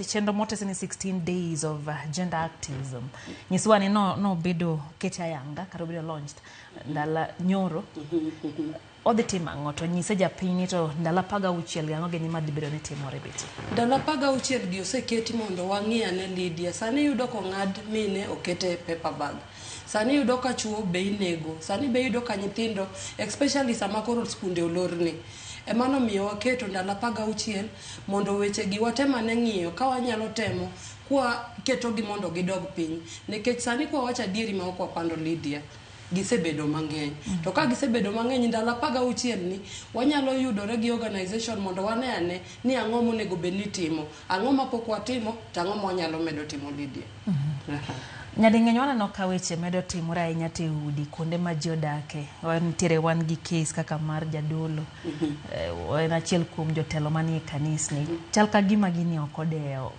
Chenro motesi ni 16 days of gender activism nyiswa ni no nobedo kete ayanga kata obedo launched ndala nyoro odhi timo ang'o to nyise japiny ni to ndalo 16 gi ang'o gini madhi bedo ni timore Betty? Ndalo 16 gi oseketi mondo wang'i ane Lydia. Sani iyudo kong'ad mine oket e paper bag. Sani iyudo ka chuo be inego. Sani be iyudo ka nyithindo especially sama koro skunde olorni. Emano omiyo waketo ndalo 16 mondo weche gi watem ane ng'iyo ka wanyalo temo kwa ketogi mondo gidog piny. Nikech sani kwa wacho adieri ma ok wapando Lydia, gisebedo mang'eny. To ka gisebedo mang'eny ndalo 16 ni wanyalo yudore gi organization mondo wane ane ni ang'o monego bed ni itimo. Ang'o mapok watimo to ang'o ma wanyalo medo timo Lydia. Nyading'eny waneno ka weche medo timore ahinya to e udi kuonde ma ji odake. Wantiere wan gi case kaka mar jadolo. En achiel kuom jotelo manie kanisni. Chal ka gima gini ok odewo.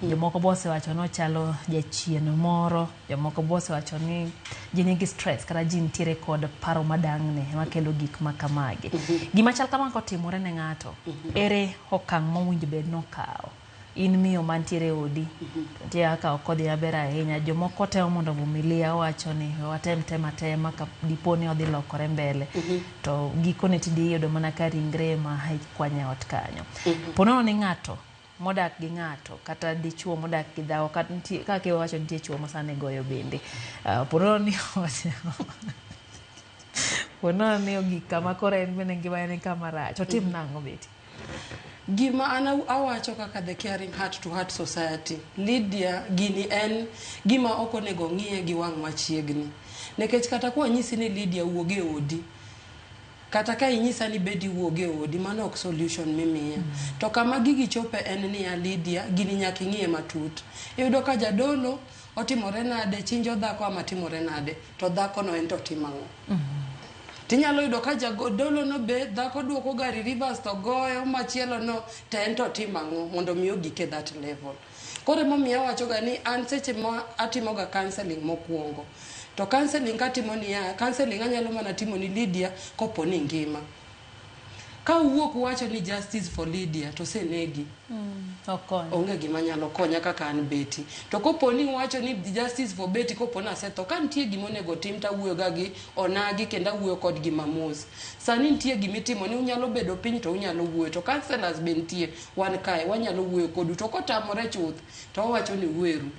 Jomoko be osewacho ni ochalo jachien moro. Jomoko be osewacho ni ji nigi stress kata ji nitiere kod paro madang'ni ema kelo gik ma kamagi. Gima chal kama kotimore ne ng'ato, ere okang' mowinjo bed ni okawo? In miyo mantiere e odi, to nitie kaka ok odhi maber ahinya. Jomoko temo mondo vumilia wacho ni watem tem atema ka dipo ni odhi lokore mbele. To gikone tinde iyudo mana ka ringre ema ikwanyo e ot kanyo. Po nono ni ng'ato modak gi ng'ato kata dichuo modak gi dhako kata nitie kaka iwacho nitie chuo ma sani goyo bende. Po nono ni po nono ni ogik kama koro en bende ngimane ni kama rach. Otim nang'o Betty? Gima an awacho kaka the Caring Heart to Heart Society, Lydia, gini en gima ok onego ng'iye gi wang' machiegni. Nikech kata kwanyisi ni Lydia wuog e odi, kata ka inyisa ni Betty wuog e odi, mano ok solution mimiya. To kama gigi chope en niya Lydia, gini nyaka ing'iye matut. Iyudo ka jadolo otimore nade, chinjo dhako ama timore nade, to dhako no en to timo ang'o? Tinyalo yudo ka jadolo no be dhako duoko gari reverse to goyo machielo no to en to timo ang'o mondo mi ogik e that level. Koro emomiyo awacho ga ni an seche ma atimo ga counseling mokwongo. To counseling katimo niya, counseling anyalo mana timo ni Lydia kopo ni ngima. Ka uwuok uwacho ni justice for Lydia to osenegi. Ok Onge gima nyalo konya kaka an Betty. To kopo ni uwacho ni justice for Betty kopo ni asetho, ka nitie gima onego tim to awuoyo ga gi onagi kendo awuoyo kodgi mamos. Sani nitie gimitimo ni unyalo bedo piny to unyalo wuoyo. To counselors be nitie, wan kae wanyalo wuoyo kodu. To kotamore chuth to wawacho ni weru.